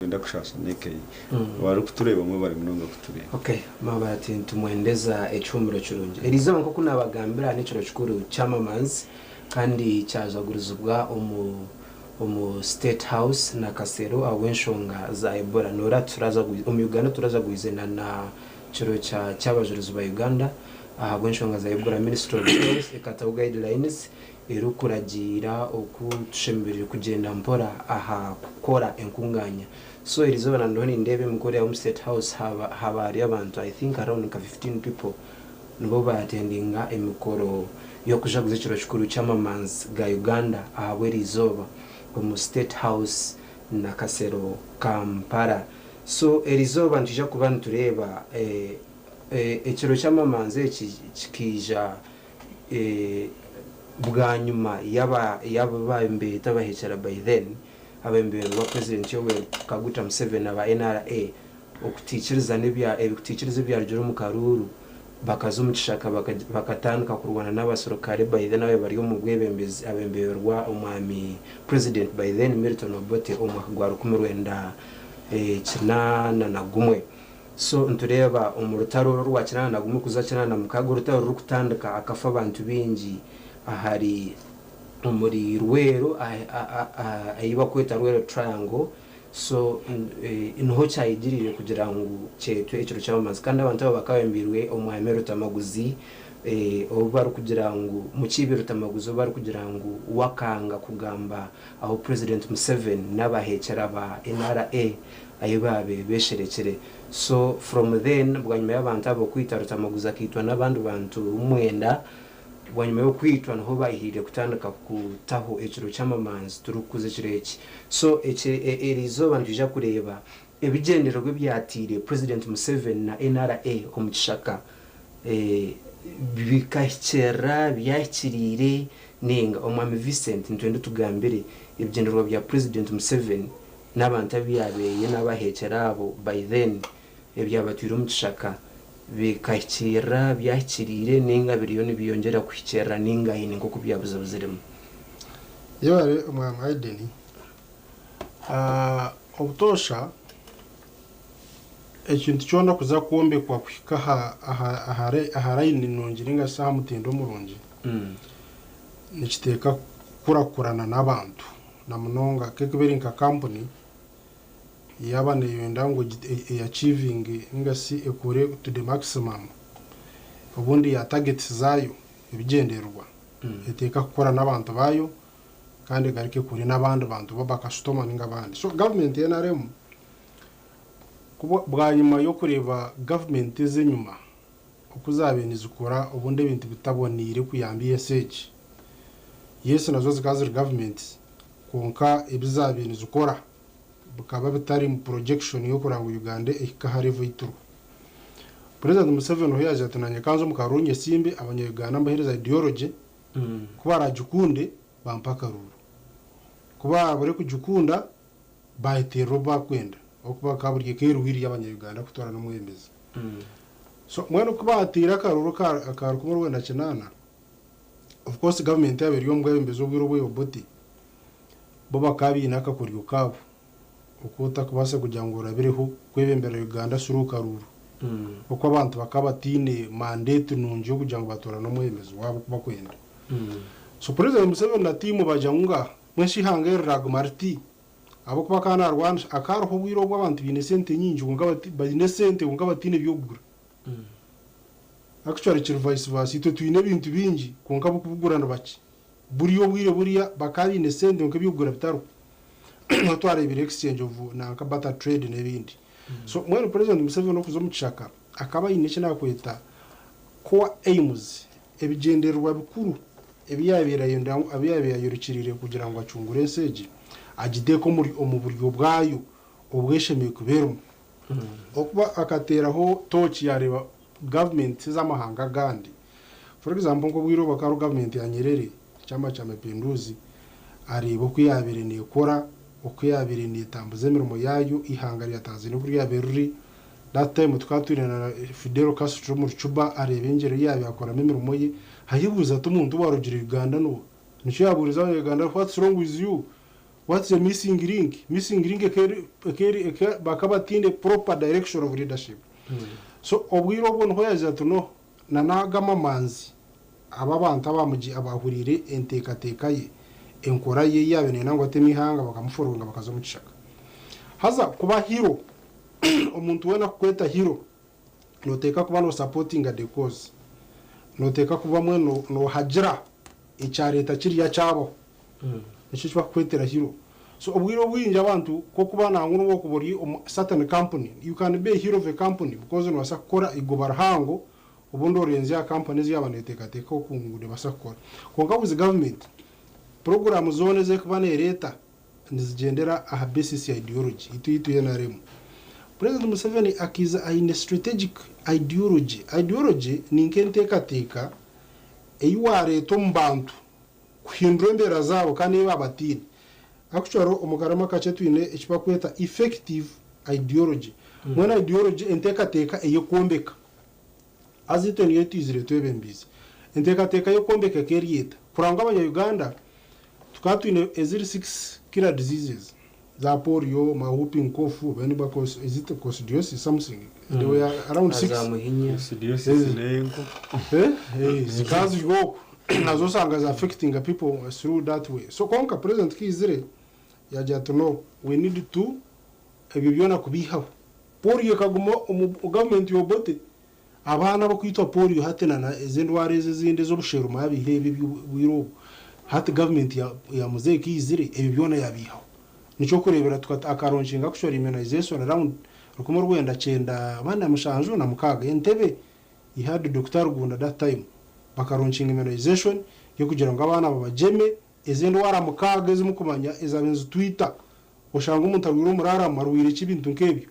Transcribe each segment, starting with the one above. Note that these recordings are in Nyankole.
Twenda kushaasha n'eka ye. Abarikutureeba mwebare munonga kutureeba. Ok mwaba ati nitumwendeza ekihumuro kirungi. Eriizooba nk'oku naabagambira n'ekiro kikuru ky'amamanzi kandi kyajagurizibwa omu omu State House Nakasero ahabw'enshonga za Ebola. Noora turaza omu Uganda turajagwize na na kiro kya ky'abajurizi ba Uganda ahabw'enshonga za Ebola. Ministry of Health ekataho guidelines erikuragiira oku tushemereire kugyenda mpora aha kukora enkunganya. So erizooba na ndiho nindeeba emikoro yaaba omu State House haba haba hariyo abantu I think around nka 15 people nibo ba attendinga emikoro y'okujaguza ekiro kikuru ky'amamanzi ga Uganda ahabw'erizooba omu State House Nakasero Kampala. So erizooba nitwija kuba nitureeba ekiro ky'amamanzi eki kikaija Bwanyima y'abu nibeeta abahekyera by then abebemberwa President Yoweri Kaguta Museveni aba NRA okutiikiriza kutiikiriza ebyarugire omu karuuru bakaza omu kishaka bakatandika kurwana n'abaserukare by then ababaire bari omu bwebembezi abebemberwa omwami President by then Milton Obote omu mwaka gwa 1981. So nitureeba omu rutaro oru orwa 81 kuza 96 orutaro rurikutandika hakafa abantu baingi ahari omuri Rweru ahi barikweta Rweru Triangle so niho kyayigiriire kugira ngu kyetwe ekiro ky'amamanzi kandi abantu aba bakaba bebembeirwe Omwami Rutamaguzi ou barikugira ngu Mukiibi Rutamaguzi ou barikugira ngu we akanga kugamba ahu Purezidenti Museveni n'abaheekyera ba NRA ahi baabaire beesherekire. So from then bwanyima y'abantu abo kwitwa Rutamaguzi akaitwa n'abandi bantu mwenda, bwanyima y'okwitwa niho baahiire kutandika kutaho ekiro ky'amamanzi turikukuza ekiro eki. So eki eriizooba nitwija kureeba ebigyendererwa ebyataire President Museveni na NRA omu kishaka bikahikirira, byahikiriire nainga? Omwami Vincent nitwenda otugambire ebigyendererwa bya President Museveni n'abantu abu yaabaire n'abaheekyera abo by then ebyabatwire omu kishaka bikahikiirira, byahikiriire nainga biriyo nibyongyera kuhikiirira nainga haine nk'oku byabuzabuziremu? Yebare Omwami Aiden. Obutoosha ekintu kyona kuza kwombekwa kuhika aha layini nungi nainga shi aha mutindo murungi, nikiteeka kukurakurana n'abantu. Na munonga nk'ekuba eri nka kampuni yaaba neeyenda ngu eachivinge ninga shi ekure to the maximum obundi ya targets zaayo, ebigyendererwa, eteeka kukora n'abantu baayo kandi egaruke ekore n'abandi bantu bo bakasitoma ninga abandi. So gavumenti ya nrm bwanyima y'okureeba gavumenti ez'enyima oku zaabaire nizikora obundi ebintu bitaboneire kuyamba ensi egi. Yes nazo zikaba ziri gavumenti kwonka ebi zaabaire nizikora bikaba bitari mu projection y'okureba ngu Uganda ehike aha level ei turiho. President Museveni obu yaagira ati naanye kanze omu karuuru nyesimbe abanya Uganda mbaheereze ideology ku baraagikunde bampe akaruuru, ku baabure kugikunda baayeteerera obu baakwenda ahabw'okuba bakaba buri eka eri will y'abanya Uganda kutoorana omwebembezi. So mbwenu ku baateire akaruuru aka 1980, of course gavumenti yaaba eri omu bwebembezi obwire obwo Obote, bo bakaba baine akakoryo kaabo oku otakubaasa kugira ngu orabireho kwebembera Uganda through karuuru. Oku abantu bakaba bataine mandate nungi y'okugira ngu batoorane omwebembezi waabo oku bakwenda. So President Museveni na tiimu bagira ngu ngaaha, mbwenu shi eihanga eri riraguma riti? Ahabw'okuba akaba naarwanisa, hakaba hariho obwire obu abantu baine esente nyingi kwonka baine esente kwonka bataine by'okugura. Actually kiri vice versa, itwe twine ebintu bingi kwonka ab'okubigura ni bakye. Buriya obwire buriya bakaba baine esente kwonka eby'okugura bitariho. Niho twareebire exchange of nanka barter trade n'ebindi. So mbwenu President Museveni okuza omu kishaka akaba aine eki naakweta core aims, ebigyendererwa bikuru ebi yaabaire ayenda ebi yaabaire ayorekyereire kugira ngu acungure ensi egi agiteeke omuri omu buryo bwayo obu eshemereire kuba erimu. Okuba akateeraho tooki yaareeba gavumenti ez'amahanga agandi. For example nk'obwire obu hakaba hariho gavumenti ya Nyerere, Chama cha Mapinduzi, areeba oku yaabaire neekora, oku yaabaire neetambuza emirimo yaayo, eihanga rya Tanzania oku ryabaire riri. That time tukaba twine na Fidel Castro omuri Cuba, areeba engyero ei yaabaire akoramu emirimo ye, ayebuuza ati omuntu owaarugire Uganda n'oha? Nikyo yaabuurize abanya-Uganda what's wrong with you? What's the missing link? Missing link bakaba bataine proper direction of leadership. So obwire obwo niho yaagira ati no na n'aga amamanzi aba abantu abahuriire enteekateeka ye, enkora ye ei yaabaire naayenda ngu ateme eihanga bakamuforonga bakaza omu kishaka. Haza kuba hero, omuntu weena kukweta hero, nooteekwa kuba noosapotinga the cause. Nooteekwa kuba mbwenu noohagira ekyareeta kiriya kyabaho. Nikyo eki bakukwetera hero. So obwire obwingi abantu ku okuba nangwa n'obu okuba ori omu certain company, you can be a hero of a company because noobaasa kukora eigoba rihango obundi orenzye aha company ezi yaaba neeteekateeka oku ngu neebaasa kukora. Kwonka with government, puroguraamu zoona ezi erikuba neereeta nizigyendera aha basis ya ideology itwe eyaitu NRM. President Museveni akaija aine strategic ideology. Ideology ni nk'enteekateeka ei waareeta omu bantu kuhindura embeera zaabo kandi ei baabatiine. Actually omu karimi akakye twine eki barikweta effective ideology. Mbwenu ideology enteekateeka ey'okwombeka. Haza itwe niyo twizire twebembiize. Enteekateeka y'okwombeka ekeeryeta kuranga ngu abanya-Uganda tukaba twine eziri six killer diseases za polio, ma whooping cough, is it coccidiosis something? They were around six. Za muhinya. Coccidiosis n'enkoko. Zikaba ziri okwo nazo osanga zi affecting people through that way. So kwonka president ku yaizire yaagira ati no we need to ebyo byona kubiihaho. Polio ekaguma omu gavumenti ya Obote. Abaana abakwitwa polio hati na ezi endwara ezi ezindi ez'obusheruma yabiiha ebi eby'obwire obu. Hati gavumenti ya Muzei ku yaizire ebyo byona yabiihaho. Nikyokureebera akaronshinga actually immunization around 1976 Entebbe he had Dr. Rugunda that time bakaronshinga immunization y'okugira ngu abaana babagyeme ezi endwara mukaaga ezimukumanya ezaabaire nizitwita oshanga omuntu arwaire omuraramo arwaire ki ebintu nk'ebyo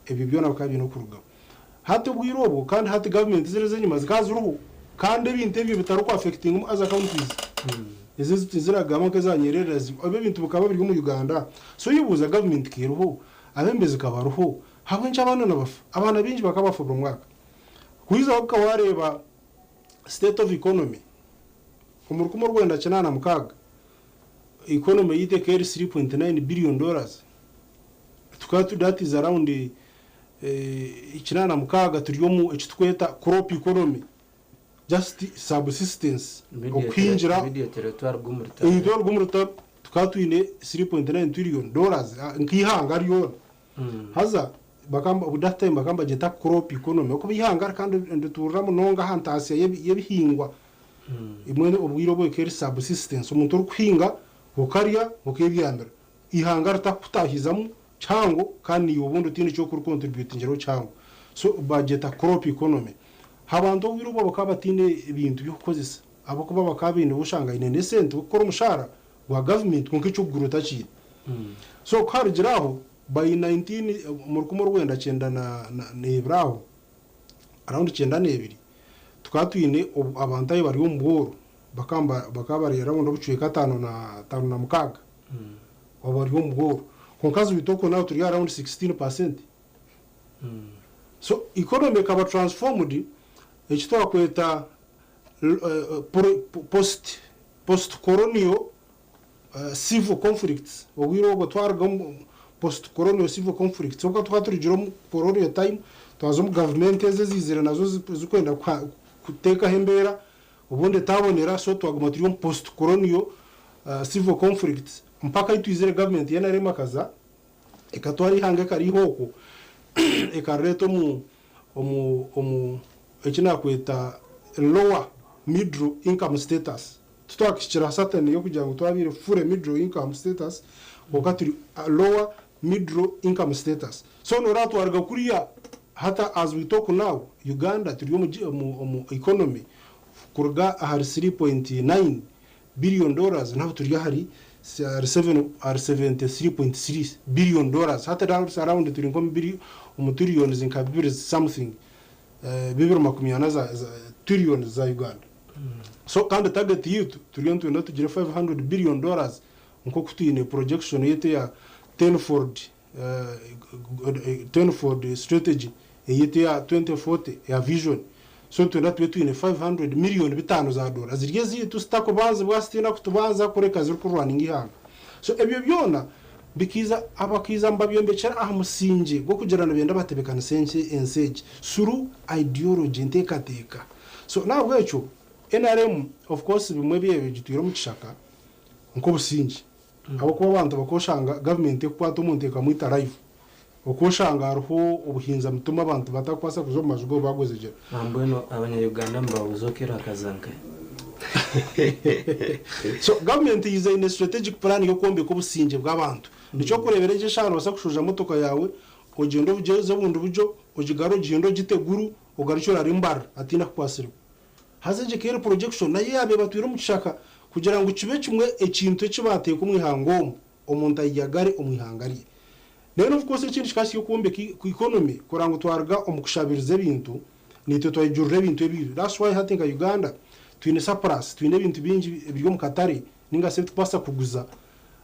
ebyo byona bikaba biine okurugaho. Hati obwire obwo kandi hati gavumenti ziri ez'enyima zikaba ziriho kandi ebintu ebyo bitarikuaffectinga other countries ezi tiziragamba nk'eza Nyerere ebyo ebintu bikaba biri omu Uganda. So oyebuuza gavumenti k'eriho, abebembezi kabariho, habw'enki abaana nibafa? Abaana baingi bakaba bafa buri mwaka. Kwiza ukaba wareeba state of economy omu 1986 economy yaitu ekaba eri 3.9 billion dollars. Tukaba that is around 86 turi omu eki tukweta crop economy just subsistence okuhingira Video rw'omu rutaro. Emitwaro gw'omu rutaro tukaba twine 3.9 trillion dollars nk'ihanga ryona. Haza bakamba that time bakamba bagyeta crop economy okuba ihanga kandi nituturira munonga aha ntaasya y'ebihingwa. Imwe obwire obwo ekaba eri subsistence omuntu orikuhinga okarya okebyamira ihanga ritakutahizamu kihango kandi niiwe obundi otiine eki orikucontributingiraho kihango so bagyeta crop economy. Abantu obwire obwo bakaba bataine ebintu by'okukozesa ahabw'okuba bakaba baine oshanga aine n'esente okukora omushaara gwa gavumenti kwonka eky'okugura otakiine. So ku harugira aho by 19 omu 1992 aho around 92 tukaba twine abantu ahi bari omu bworo bakaba bari around obucweka ataano na ataano na mukaaga obu bari omu bworo kwonka as we talk now turi around 16%. So economy ekaba transformed eki twakweta post colonial civil conflicts. Obwire obwo twaruga omu post colonial civil conflicts obwo tukaba turugire omu colonial time twaza omu gavumenti ezi eziizire nazo zirikwenda kuteekaho embeera obundi etabonera so twaguma turi omu post colonial civil conflicts mpaka ahi twizire gavumenti ya NRM akaza ekatwara ihanga ekariiha okwo ekareeta omu eki nakweta lower middle income status. Titwakihikira certain y'okugira ngu twabaire full middle income status kwonka turi lower middle income status. So noreeba twaruga kuriya hati as we talk now Uganda turi omu economy kuruga ahari 3.9 billion dollars naho turi ahari 73.3 billion dollars. Hati that's around turi nka omu trillions nka bibiri something 240 za trillions za Uganda. So kandi target yitu turiyo nitwenda tugire 500 billion dollars nk'oku twine projection yetu ya tenfold strategy eyitu ya 2040 ya vision. So nitwenda tube twine 500 million bitano za dola ziri eziitu zitakubanzibwa zitiina kutubanza kureka zirikurwaninga ihanga. So ebyo byona bikiiza abakiiza nibabyombekyera aha musingye gw'okugira nibenda batebeekanise ensi egi through ideology, enteekateeka. So n'ahabw'ekyo NRM of course bimwe byebyo gitwire omu kishaka nk'obusingye ahabw'okuba abantu bakooshanga gavumenti ekukwata omuntu ekamwita live okwoshanga hariho obuhinza mutima abantu batakubaasa kuza omu maju gaabo bagwezegyera. Mbwenu abanya-Uganda nibabuuza Okello akaza nkahi? So gavumenti eiza eine strategic plan y'okwombeka obusingye bw'abantu. Nikyo orikureebera egyo eshaaha noobaasa kushuuja motoka yaawe ogyende ogyeze obundi buryo ogigarure ogyende ogite Gulu ogarukye orare Mbarara hataine akukwatsireho. Haza egyo ekaba eri projection nayo yaaba ebatwire omu kishaka kugira ngu kibe kimwe ekintu eki baateeka omu ihanga omu omuntu ayeyagare omu ihanga rye. Then of course ekindi kikaba kiri okwombeka economy kurora ngu twaruga omu kushabiriza ebintu naitwe twayejurira ebintu ebiitu. That's why hati nka Uganda twine surplus, twine ebintu bingi ebiri omu katare ninga shi ebitukubaasa kuguza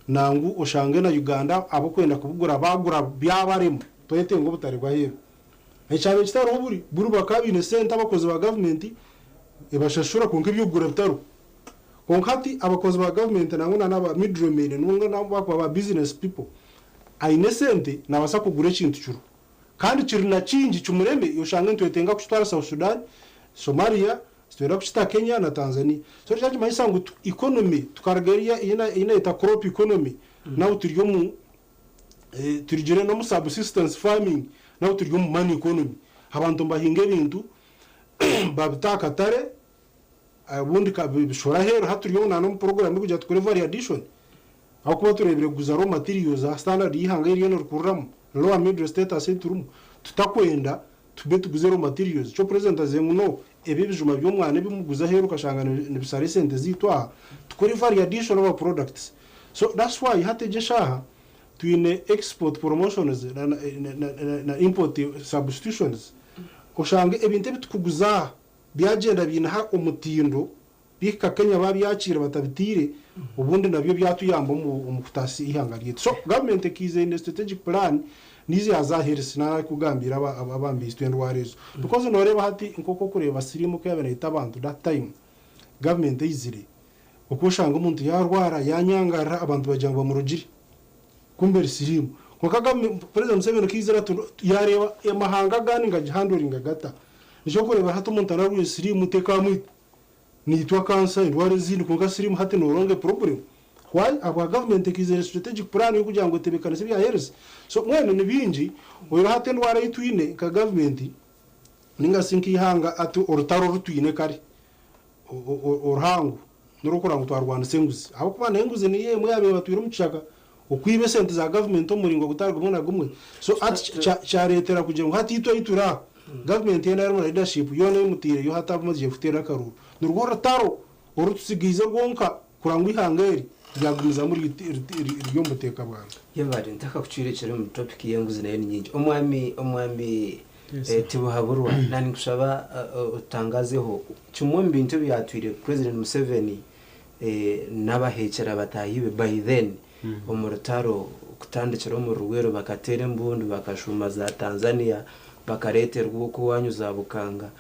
nangu oshange na Uganda abokwenda kubigura bagura byabarema twetenga obutare bw'aheeru. Ekyabaire kitariho buri, buri bakaba baine sente abakozi ba gavumenti ebashashura kwonka eby'okugura bitariho. Kwonka hati abakozi ba gavumenti nangwa na n'aba middlemen nangwa n'abu barikuba ba business people, aine esente naabaasa kugura ekintu kiriho kandi kiri na kingi kimureme oshange nitwetenga kukitwara South Sudan, Somalia, nitwenda kukita Kenya na Tanzania. So nikyo nikimanyisa ngu economy tukaruga eriya ei nayeta crop economy now turi omu turugire n'omu subsistence farming now turi omu money economy. Abantu nibahinga ebintu babita aha katare Obundi bishora aheeru hati turi na n'omu program y'okugira tukore value addition ahabw'okuba tureebire kuguza raw materials aha standard y'eihanga eri ryona erikuriramu, lower middle status ei turimu, tutakwenda tube tuguze raw materials. Nikyo president agizire ngu no ebi ebijuma by'omwana ebi mukuguza aheeru okashanga nibishara esente zaitu aha, tukore value addition of our products. So that's why hati egi eshaaha twine export promotions na import substitutions, oshange ebintu ebi tukuguza aha Byagyenda biineho omutindo, bihika Kenya babyakiira batabitiire, obundi nabyo byatuyamba omu kutaasya eihanga ryaitu. So gavumenti ekaiza eine strategic plan niizo ya za health naarikugambiire abambiitwe endwara ezo. Because nooreeba hati nk'oku orikureeba siriimu ku yaabaire neita abantu that time, gavumenti eizire, oku oshanga omuntu yaarwara, yaanyangarara abantu bagira ngu bamurogire. Kumbe eri siriimu. Kwonka gavumenti, President Museveni ku yaizire ati yaareeba amahanga agandi nigagihandoringa gata. Nikyokureebera hati omuntu ararwaire siriimu tekamwita. Neitwa kansa, endwara ezindi kwonka siriimu hati no longer a problem. Why? Ahabwa gavumenti ekaizire strategic plan yokugira ngu etebekanise ebya health. So mbwenu nibingi, oihireho hati endwara ei twine nka gavumenti ninga shi nk'eihanga hati orutaro oru twine kare oruhango n'orwokureba ngu twarwanisa enguzi ahabw'okuba n'enguzi niyo emwe yaabaire ebatwire omu kishaka okwiba esente za gavumenti omu muringo gutari gumwe na gumwe so hati kyareetera kugira ngu hati itwe ahu turi aha gavumenti NRM na leadership yoona ei mutaireyo hati abu mugiye kuteera akaruuru nirwo rutaro orututsigaize rwonka kureba ngu eihanga eri ryagumizamu riri omu buteeka bwaryo. Yebare ntakakucwire omu topic y'enguzi nayo ni nyingi. Omwami omwami Tibuhaburwa, naninkushaba otutangazeho kimwe omu bintu ebyatwire President Museveni n'abahekyera bataahi be by then omu rutaro kutandikira omuri Rweru bakateera embundu bakashuuma za Tanzania bakareeterwa okwo owanyu za Bukanga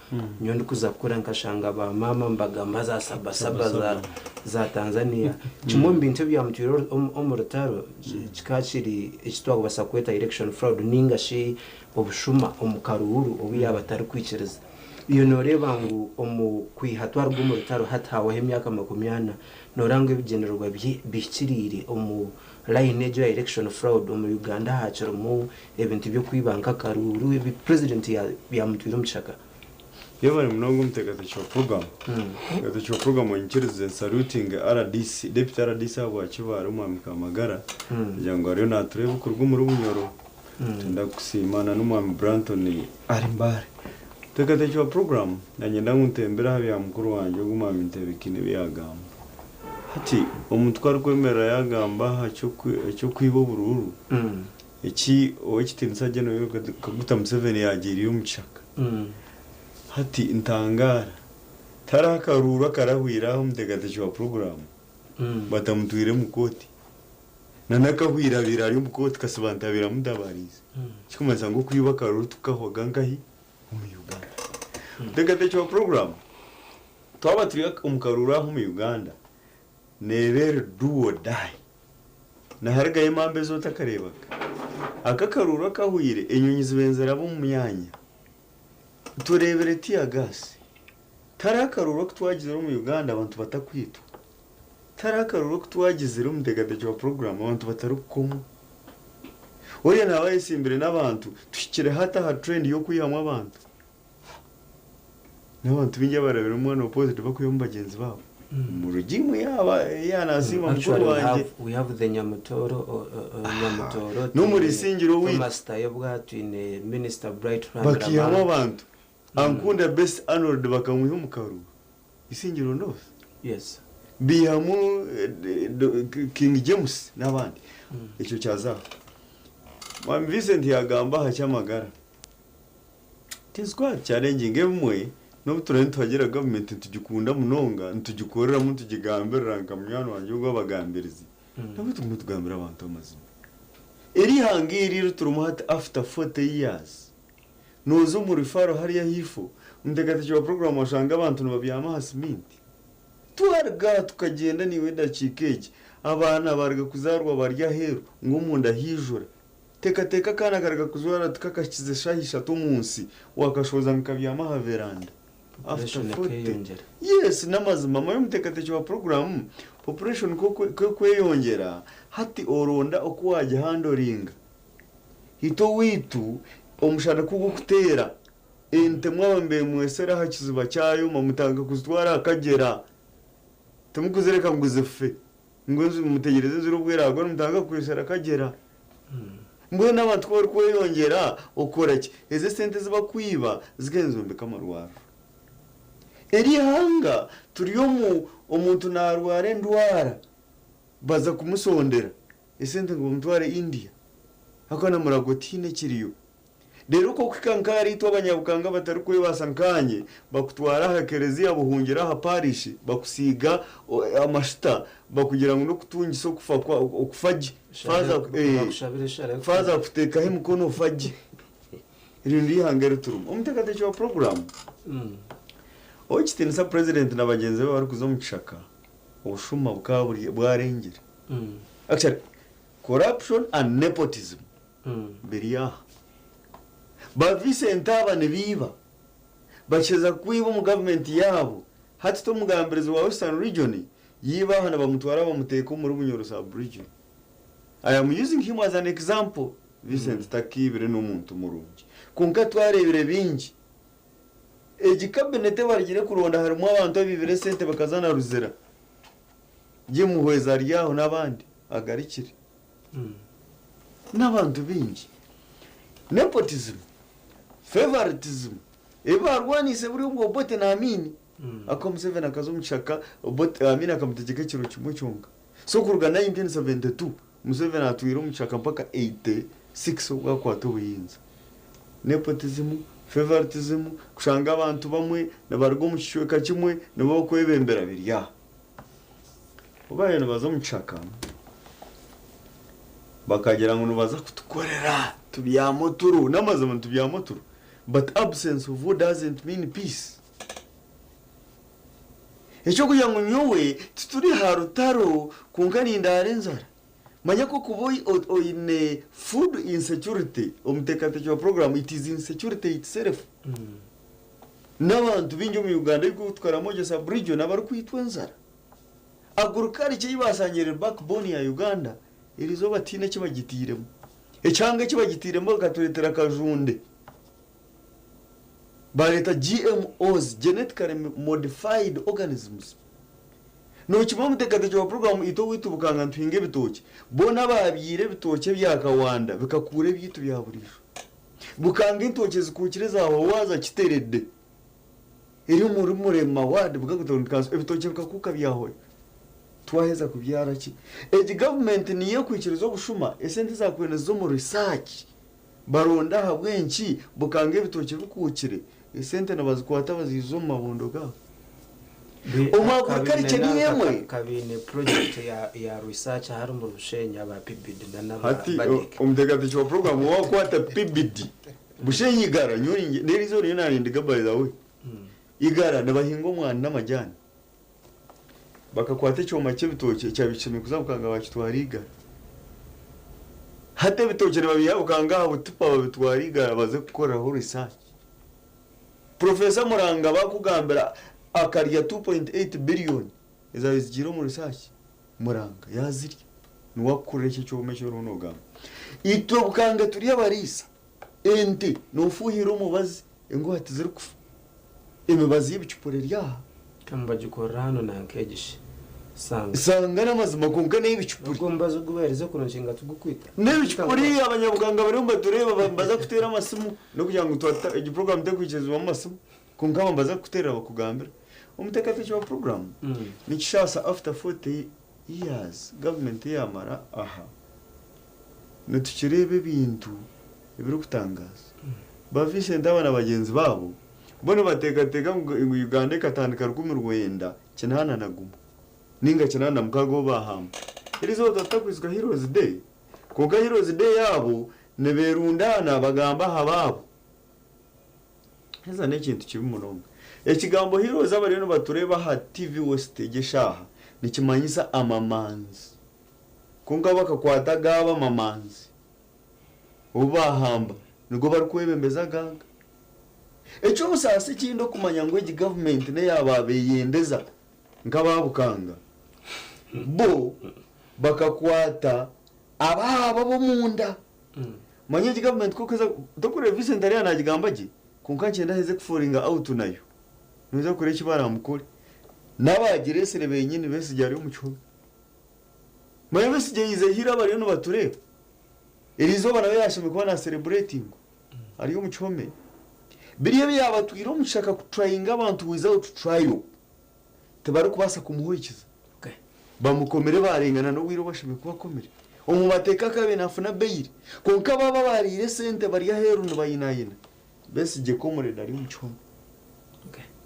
nyowe ndikuza kukura nkashanga ba maama nibagamba za saba saba za Tanzania. Kimwe omu bintu ebyamutwire omu rutaro kikaba kiri eki twakubaasa kweta election fraud ninga shi obushuma omu karuuru obu yaaba atarikwikiriza. Iwe nooreeba ngu omu kwiha twaruga omu rutaro hati hahwaho emyaka 40, nooreeba ngu ebigyendererwa bye bihikiriire omu line egyo ya election fraud omu Uganda haakirimu ebintu by'okwiba nk'akaruuru ebi President yaamutwire omu kishaka? Yebare munonga omuteekateeki wa puroguramu. Omuteekateeki wa puroguramu onyikirize nsalutinge rdc, Deputy rdc ahabwa Kibaale Omwami Kamagara kugira ngu ariyo naatureeba okuruga omuri Bunyoro. Nitwenda kukusiima na n'Omwami Branton ari Mbale. Omuteekateeki wa puroguramu nanyenda ngu ntembere aha bya mukuru wangye ogu Omwami Ntebekine ebi yaagamba. Hati omuntu ku arikwemerera yaagamba aha ky'okwiba oburuuru, eki Ow'ekitiinisa Gen. Yoweri Kaguta Museveni yaagiireyo omu kishaka, hati ntangaara. Tihariho akaruuru akarahwire aha omuteekateeki wa puroguramu batamutwire omu kooti. Na n'akahwire abaire ari omu kooti Kasibante abaire amutabariize. Ekirikumanyisa ngu okwiba akaruru tikukahwaga nkahi? Omu Uganda. Omuteekateeki wa puroguraamu, Twaba turi omu karuuru aha omu Uganda, neeba eri do or die. Niharugayo emamba ezi otakareebaga. Aka akaruuru akahweire, enyonyi zibaire niziraba omu myanya. Tureebire tear gas. Tihariho akaruuru aku twagizire omu Uganda abantu batakwitwa. Tihariho akaruuru aku twagizire omu nteekateekye wa puroguraamu abantu batarikukomwa. Oriya naaba ayetsimbire n'abantu, tuhikire hati aha trend y'okwihamu abantu. N'abantu baingi abarabire omu mwanya opposite bakwihamu bagyenzi baabo. Omu regime yaaba yaaba nasiima mukuru Actually, we wangye. have, we have the Nyamutoro, Nyamutoro, N'omuri twine Isingiro owaitu. Thomas Tayebwa, twine Minister Bright Bakiihamu Rwamirama. abantu. Ankunda Best Arnold bakamwiha omu karuuru. Isingiro North. Yes. Baihamu King James n'abandi. Ekyo kyaza aho. Mwami Vincent yaagamba aha ky'amagara. It is quite challenging ebimwe n'obu turaabe nituhagira government nitugikunda munonga nitugikoreramu nitugigambirira nka munywani wangye ogu abagambirizi nabwo tugume tugambire abantu amazima. Eri ihanga eri eriturimu hati after 40 years nooza omu referral hariya ahaifo omuteekateeki wa program oshanga abantu nibabyama aha siminti. Twaruga aha tukagyenda naiwe edakiika egi abaana baruga kuzaarwa bari aheeru ngu omunda haijura. Teekateeka akaana karuga kuzwarwa tikakahikize eshaaha ishatu omu nsi, waakashohoza ngu kabyame aha veranda. After Population 40. ekeyongyera. Yes, n'amazima. Manya omuteekateeki wa puroguraamu, population ku ekweyongyera, hati oronda oku waagihandoringa. Itwe owaitu, omushana ku gurikuteera, ente mwaba mubemwesera aha kiziba kyayoma, mutandika kuzitwara aha kagyera. Timukuzireka ngu zife. Ngu mutegyereze enjura obu eraagwe nimutandika kweshera akagyera. Mbwenu abantu ku barikweyongyera okora ki? Ezo esente ezi bakwiba zigenda nizombeka amarwariro. Eri ihanga turi omu omuntu naarwara endwara baza kumushondera esente ngu bamutware India ahakuba na Murago tihaine ekiriyo. Reero ku okuhika nk'ahari itwe abanyabukanga abatarikwebaasa nkaanye, bakutwara aha kereziya buhungiro aha parishi, bakusiiga amashuta, bakugira ngu n'okutungisa okufa kwa okufa gye. Faaza Bakushabira eshara y'okufa faaza gye. akuteekaho emikono ofa gye. Eryo niryo ihanga eri turimu. Omuteekateeki wa puroguraamu, Ow'ekitiinisa Purezidenti na bagyenzi be barikuza omu kishaka, obushuma bukaba buri bwarengire. Actually, corruption and nepotism. Biri aha. Ba Vincent aba nibaiba. Bakiheza kwiba omu gavumenti yaabo, hati t'omugambirizi wa Western Region, yaiba aha nibamutwara bamuteeka omuri Bunyoro Sub Region. I am using him as an example, Vincent takaibire n'omuntu murungi. Kwonka twareebire bingi. Egi cabinet ebarugire kuronda harimu abantu abaibire esente bakaza na Ruzira. Jim Muhwezi ari aho n'abandi agarikire. N'abantu baingi. Nepotism, favoritism, ebi baarwaniise buri obwo Obote na Amin. Ahakuba Museveni akaza omu kishaka, Obote, Amin akamutegyeka ekiro kimwe kyonka. So kuruga 1972, Museveni atwire omu kishaka mpaka 86 obu akwata obuyinza. Nepotism, favoritism, kushanga abantu bamwe nibaruga omu kicweka kimwe nibo bakwebembera biri aha. Ku baabaire nibaza omu kishaka, bakagira ngu nibaza kutukorera tubyame oturo. N'amazima nitubyama oturo but absence of war doesn't mean peace. Eky'okugira ngu nyowe tituri aha rutaro kwonka nindaara enjara. Manya ku okuba oine food insecurity, omuteekateeki wa puroguraamu, it is insecurity itself. N'abantu baingi omu Uganda ei Karamoja sub region abarikwitwa enjara. Agriculture ei baashangire eri backbone ya Uganda, erizooba tihaine eki bagitairemu. Ekyanga eki bagitairemu bakatureetera akajunde. Baareeta GMOs, Genetically Modified Organisms. Nookimanya omuteekateeki wa puroguraamu itwe owaitu Bukanga nituhinga ebitookye. Boona abaabyire ebitookye ebya Kawanda bikakuura ebyaitu bya buriijo. Bukanga entookye zikuukire zaahwa waaza Kiteredde eri omuri Murema ward Bugaga Town Council ebitookye bikakuuka byahwayo. Twaheza kubyara ki? Egi gavumenti niyo ekwikiriza obushuma esente ezaakubaire niziza omu research baronde ahabw'enki Bukanga ebitookye bikuukire esente nibazikwata baziijuza omu mabondo gaabo. Omu agriculture niyo emwe. Kabaine project ya research ahari omuri Bushenyi aba PBD na naba Hati Badec. omuteekateeki wa puroguraamu waakwata PBD Bushenyi igara nyowe ningi n'eriizooba nyowe naanindiga by the way igara nibahinga omwani n'amajaani bakakwata ekyoma ky'ebitookye ekyabaire kishemereire kuza Bukanga baakitwara igara. Hati ebitookye nibabiiha Bukanga aha butipa babitwara Igara baze kukoreraho research. Professor Muranga bakugambira akarya 2.8 billion ezabaire zigiire omu research, Muranga yazirya. Niwe akukurira ekyo ekyoma eki oriho nogamba. Itwe Bukanga turi abariisa, ente nofuhirira omubazi engoha tizirikufa. Emibazi y'ebicupuri eri aha. Ka nibagikorera hanu nanka egi sanga. Sanga n'amazima kwonka n'ebicupuri. Ogwo omubazi ogu baherize kuronkinga tigukwita. N'ebicupuri abanyabuganga bariyo nibatureeba nibaza kuteera amasimu n'okugira ngu egi puroguramu terikwikirizibwamu masimu kwonka nibaza kukuteerera bakugambire. Omuteekateeki wa puroguramu nikishaasa after 40 years gavumenti yaamara aha nitukireeba ebintu ebirikutangaaza. Ba Vincent aba na bagyenzi baabo bo nibateekateeka ngu Uganda ekatandika 1981 ninga 86 obu baahamba. Eriizooba twaba tutarikwijuka Heroes Day, kwonka Heroes Day yaabo nibeerundaana bagamba aha baabo. Haza n'ekintu kibi munonga. Ekigambo Heroes abariyo nibatureeba aha TV West egi eshaaha nikimanyisa amamanzi. Kwonka bakakwata agaabo amamanzi obu baahamba nigo barikwebembeza agaanga. Eky'obusaasi ekindi okumanya ngu egi gavumenti n'eya baabeyendeza nk'aba Bukanga, bo bakakwata abaabo ab'omunda. Manya egi gavumenti ku erikuheza, torikureeba Vincent ariya naagigamba gye, kwonka nikyenda aheze kuforinga out nayo, noija kureeba eki baraamukore. N'abaagireetsire benyini Besigye ari omu kihome. Manya Besigye yaize haihi abariyo nibatureeba, eriizooba nawe yaashemereire kuba naaserebureetingwa ari omu kihome. Biriya ebi yaabatwire omu kishaka kutrayinga abantu without trial, tibarikubaasa kumuhurikiza. Bamukomire baarengana n'obwire obu ashemereire kuba akomire. Omu mateeka akaabaire naafuna bail. Kwonka baaba abaariire esente bari aheeru nibayinayina, Besigye comrade ari omu kihome.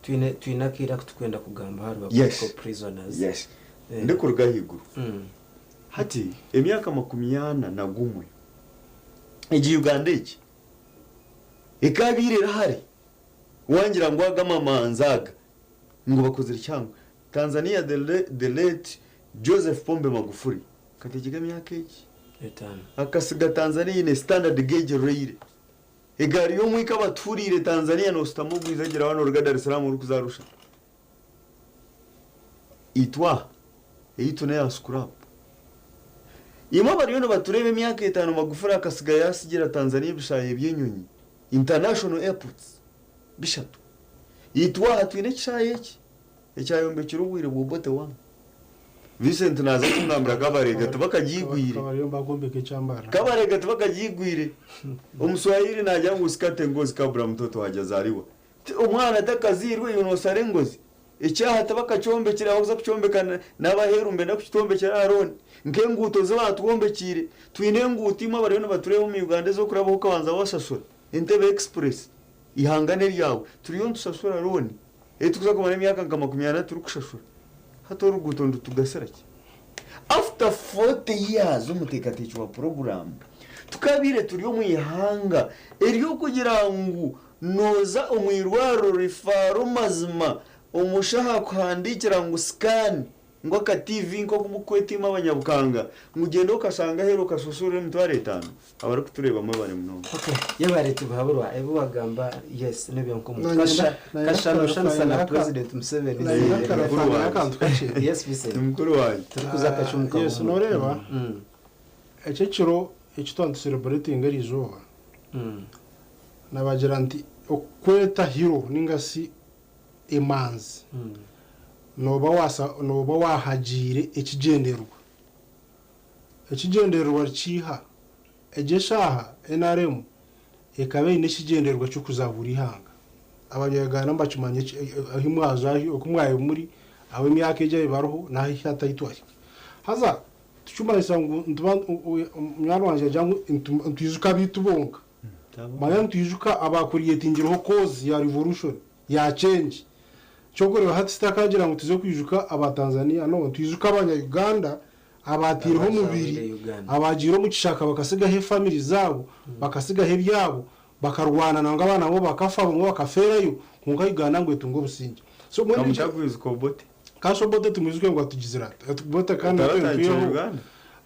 Twine twine akaire aku turikwenda kugamba ahari ba Yes. political prisoners. Yes. Eh. Ndikuruga ahaiguru. Hati emyaka 41 egi Uganda egi ekaabaire eri hare wangira ngu aga amamanzi aga ngu bakozire kihango. Tanzania the the late Joseph Pombe Magufuli akategyeka emyaka egi Etaano. akasiga Tanzania eine standard gauge rail. Egaari y'omwika abatuhuriire Tanzania noshutama ogwize agira waaba noruga Dar es Salaam orikuza Arusha. Itwe aha eyaitu neya scrap. Imwe abariyo nibatureeba emyaka etaano Magufuli akasiga yasigira Tanzania ebishaayi by'enyonyi, international airports, bishatu. Itwe aha twine ekishaayi eki ekyayombekirwe obwire bwa Obote one. Vincent naaza kungambira Kabarega tibakagiigwire. Kabariyo nibagombeka ekyambarira. Kabarega tibakagiigwire. Omuswahili naagira ngu usikate ngozi kabla mtoto hajazaliwa. Ti omwana atakazairwe iwe noosara engozi. Ekyaha tibakakyombekire abakuza kukyombeka n'abaheeru nibenda kukitombekyera aha looni. Nk'enguuto ezi baatwombekiire, twine enguuto imwe abariyo nibatureeba omu Uganda ez'okurabaho okabanza waashashura. Entebbe Express, eihanga n'eryawe. Turiyo nitushashura looni ei turikuza kumara emyaka nka 40 turikushashura. Hati oruguuto nirutugasira ki? After 40 years omuteekateeki wa puroguraamu, tukabaire turi omu ihanga ery'okugira ngu nooza omu irwariro rifaaro mazima omushaho akuhandiikira ngu scan ngu aka TV nk'oku mukukweta imwe abanyabukanga ngu gyenda okashanga aheeru okashoshorera 50,000 abarikutureeba mwebare munonga. Okay, yebare Tibuhaburwa ebi wagamba yes nibyo nkomuntu Nanyenda- kasha nanyenda kasha noshanisa na kukarafayinga president Museveni nanyenda Mukuru kukarafayinga wange. akantu kakye. Yes Vincent. Ni mukuru wange. Turikuza akacumi Ah, yes, kabumwe. noreeba eki ekiro eki twaba nitusereburetinga eriizooba nabagira nti okweta hero ninga shi emanzi nooba wasa nooba wahagiire ekigyendererwa. Ekigyendererwa nikiiha? Egi eshaaha NRM ekaba eine ekigyendererwa ky'okuzahuura eihanga. Abanya-Uganda nibakimanya eki ahu mwaza oku mwabaire muri ab'emyaka egi ahu bariho n'ahu hati ahu twahika. Haza tikimanyisa ngu nituba munywani wangye yaagira ngu nitwijuka abaitu bonka. Manya nitwijuka abaakuriyetingireho cause ya revolution ya change. Kyokureeba hati titakagira ngu tuze kwijuka aba Tanzania no, nitwijuka abanya Uganda abaateireho omubiri, Abazaahwire Uganda. abaagiire omu kishaka bakasigaho efamily zaabo, bakasigaho ebyabo, bakarwana nangwa abaana babo bakafa abamwe bakafeerayo kwonka Uganda ngu etunge obusingye. So mbwenu ekyo Kamutagwijuka Obote. Kasha Obote tumwijuke ngu atugizire ata? Obote kandi Taratandikire natwe ntwiheho. Uganda.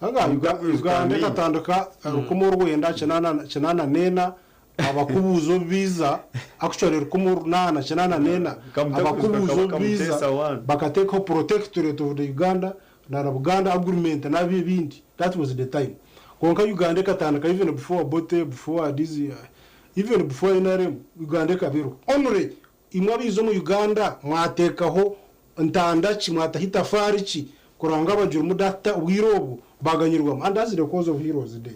Anga Uganda ekatandika 1984, abakubuuza obubiiza, actually 1884, abakubuuza obubiiza bakateekaho Protectorate of the Uganda na Buganda Agreement n'abyo ebindi. That was the time. Kwonka Uganda ekatandika even before Obote, before this, even before NRM, Uganda ekaba eriho. Only imwe abaiza omu Uganda mwateekaho ntanda ki, mwataho itafaari ki kurora ngu abagirimu that obwire obwo baganyirwamu. And that's the cause of Heroes Day.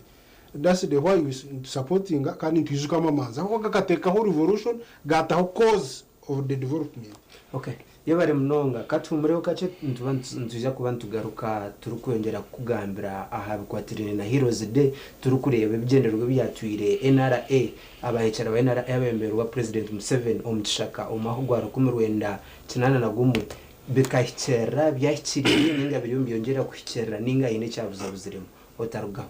That's the why we supportinga kandi nitwijuka amamanzi ahabw'okuba gakateekaho revolution, gaataho cause of the development. Okay, yebare munonga. Katuhumureho kakye nituba nitwija kuba nitugaruka turikwongyera kukugambira aha bikwatiraine na Heroes Day turikureeba ebigyendererwa ebi yatwire NRA, abahekyera ba NRA abebemberwa President Museveni omu kishaka omu mwaka ogwa 1981 bikahikirira, byahikiriire ninga biriyo nibyongyera kuhikirira ninga haine ekyabuzabuziremu. Otarugaho.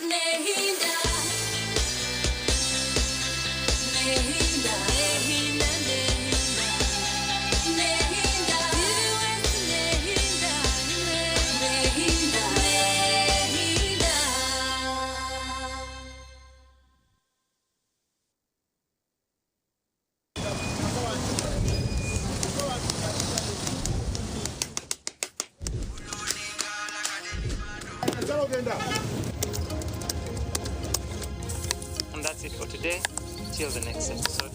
Nehinda, nehinda, nehinda, nehinda, nehinda, nehinda, nehinda. And that's it for today. Till the next episode.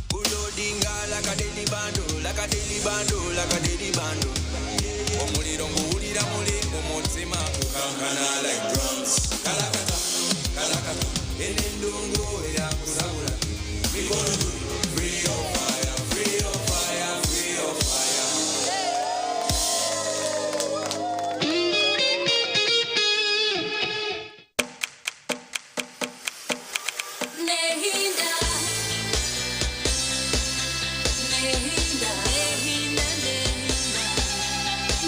Bulodinga like a daily bando, like a daily bando, like a daily bando. Omuliro nguwulira muli mu mutima gukankana like drums. Kalakata, kalakata, eno endungu eyakusabula. Mikono juu, free your fire, free your fire, free your fire. Nehinda, nehinda, nehinda,